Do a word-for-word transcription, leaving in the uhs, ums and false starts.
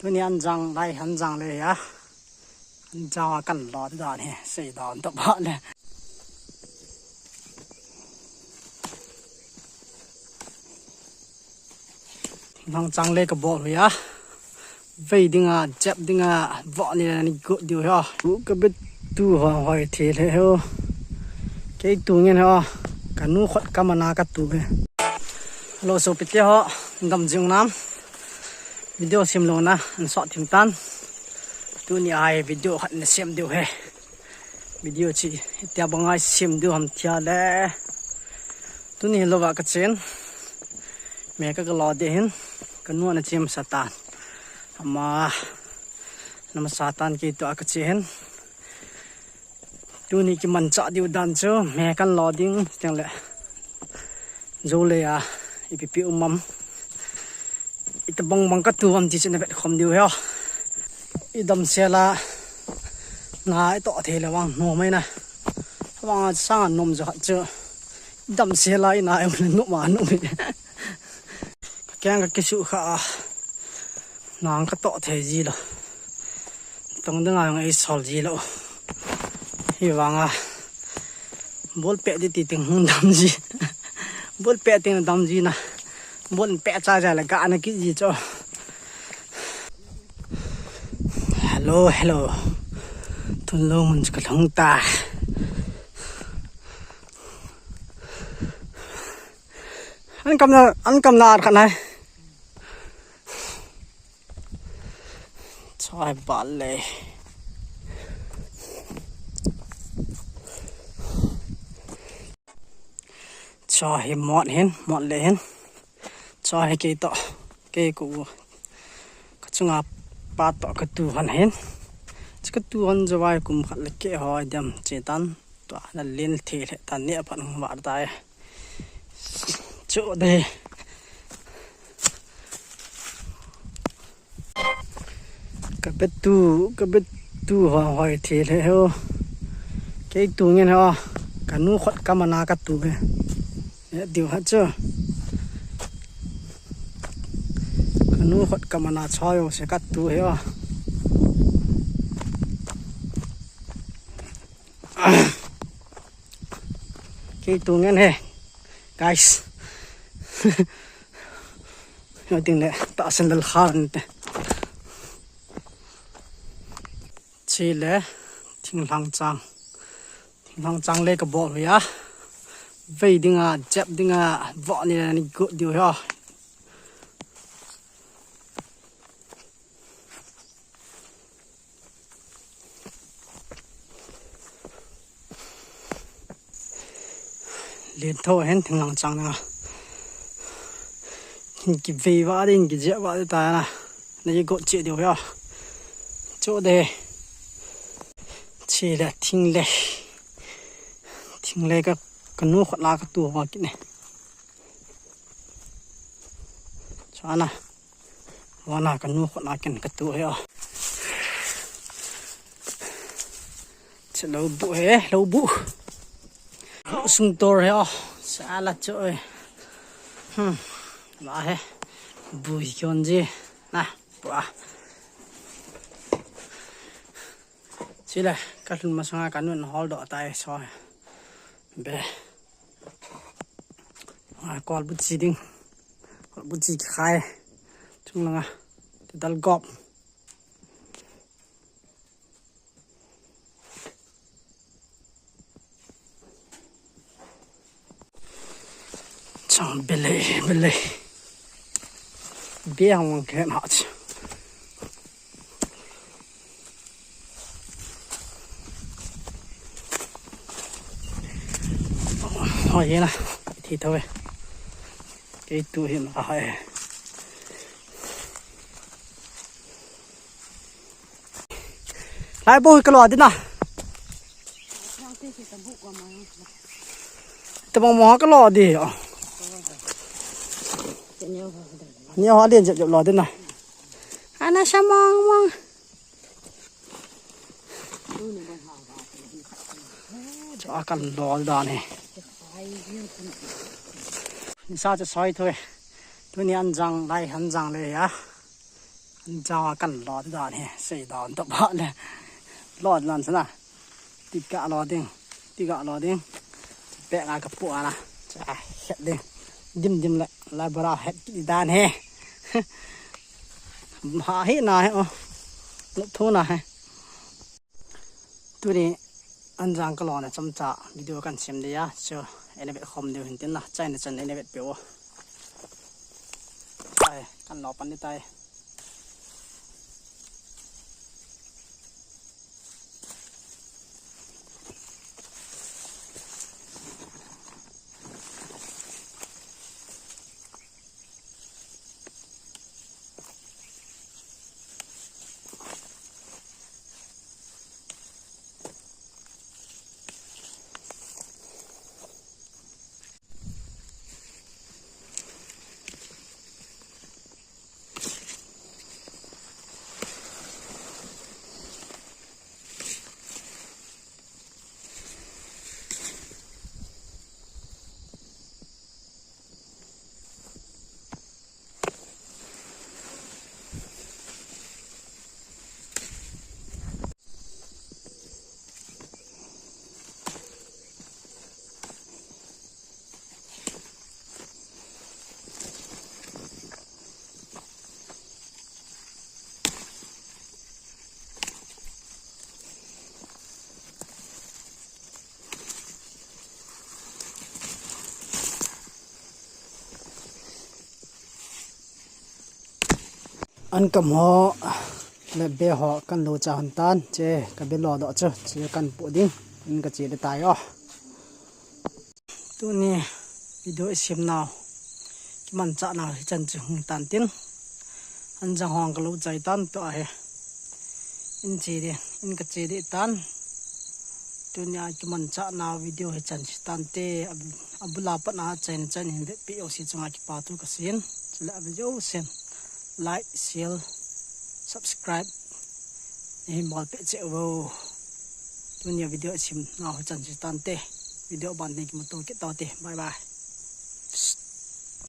Tuni anjang lai anjang le ya. Anjang a kan lo dan hi, sei dan to ba le. Nang chang le ka bol ya. Vei dinga, jep dinga, vo ni le ni go diu ya. U ka bit tu ho hoi the le ho. Kei tu ngen ho. Ka nu khot ka mana ka tu he. Hello, sopite ho. Dam jing nam. Video sem lou na, an sot thim tan. Tuni a video khat na sem diu he. Video chi, tia banga sem diu ham tia le. Tuni lo va ka chen. Me ka ka lo de hin. Ka nu na chem sa tan. Ama, na ma sa tan kei to a ka che hin. Tuni kimanchah diu dan chu, me kan lo ding, teng le. Zo le a, ipi pi um am. Ita bang bang ka tu am ti chu na vet khom diu he. I dam sela, na i to thei le vang, nom mai na. Vang a sang a nom jo chu. I dam sela i na em le nom a nom mai. Ka keng ka kisu kha a. Nang ka to thei ji lo. Tong dang a ngai sol ji lo. Hi vang a. Bol pe di ti ting hung dam ji. Bol pe ting dam ji na. Bol pe cha cha le ka na ki ji cho. Hello, hello. Tun lo mun ka thong ta. An kam na, an kam na ar khan hai. Chai bal le. Chai mot hin, mot le hin. Chai kei to, kei ku. Ka chunga pa to ka tu han hin. Chi ka tu han jawai kum khat le ke ho dem che tan. To na len the le tan ne phan hung var ta e. Chu de. Ka bet tu, ka bet tu ho hoi the le ho. Kei tu ngen ho. Ka nu khot ka mana ka tu he. E diu ha chu. Ka nu khot ka mana choi o se ka tu he o. Kei tu ngen he. Guys. Yo ting le ta sandal khan te. Chi le thinglhang chang. Thinglhang chang le ka bol ya. Vei dinga, jep dinga, vo ni le ni go diu ya. Len tho hen thinglhang chang na. Hin ki vei va din ki jep va ta na. Na ye go che diu ya. Cho de. Chi le thing le. Thing le ka, ka nu khot la ka tu va ki ne. Chana. Wana ka nu khot na ken ka tu he o. Che lo bu he, lo bu. Sung tor he o. Sa la cho e. Hmm. La he. Bu hi kyon ji. Na, bu a. Chile, ka lhun masanga ka nun hol do tai so. Be. A, kol bu chi ding. Kol bu chi khai. Chung langa. Te dal gop. Chang belei, belei. Biang wang khen ha chi. Ho ye na, thi tho ve. Kei tu hin a hai. Lai bo ka lo di na. Tabang mo ka lo di. Ni ho di jep jep lo di na. Ana sa mong mong. Cho a kan lo da ni. Ni sa cho soi thoi. Tuni anjang lai anjang le ya. Anjang a kan lo dan hi, sei dan to ba le. Lo dan sana. Tika lo ding. Tika lo ding. Pe nga ka pu ana. Cha het ding. Dim dim le. La bara het ki dan hi. Ha hi na hi o. Lo thu na hi. Tuni anjang ka lo na chomcha video kan sem dia. So, ene bet khom deu hin tin la. Chai na chan ene bet pe o. Ai, kan lo pan ni tai. An kam ho le be ho kan lo cha hon tan che ka be lo do chu che kan pu ding in ka che de tai o. Tuni video i sem nau, kimanchah nau hi chan chu hung tan tin. Anjang hong ka lo chai tan to ahi. In che de, in ka che de tan. Tuni a kimanchah nau video hi chan chu tan te, ab-, abula pat na chan chan hin be pi o si chunga kipa thu ka sin. Chule a video sen. Like, share, subscribe. Ni hin bol pe che vo. Tuni a video i sem nau hi chan chu tan te. Video ban ni kimu to kit to te. Bye bye.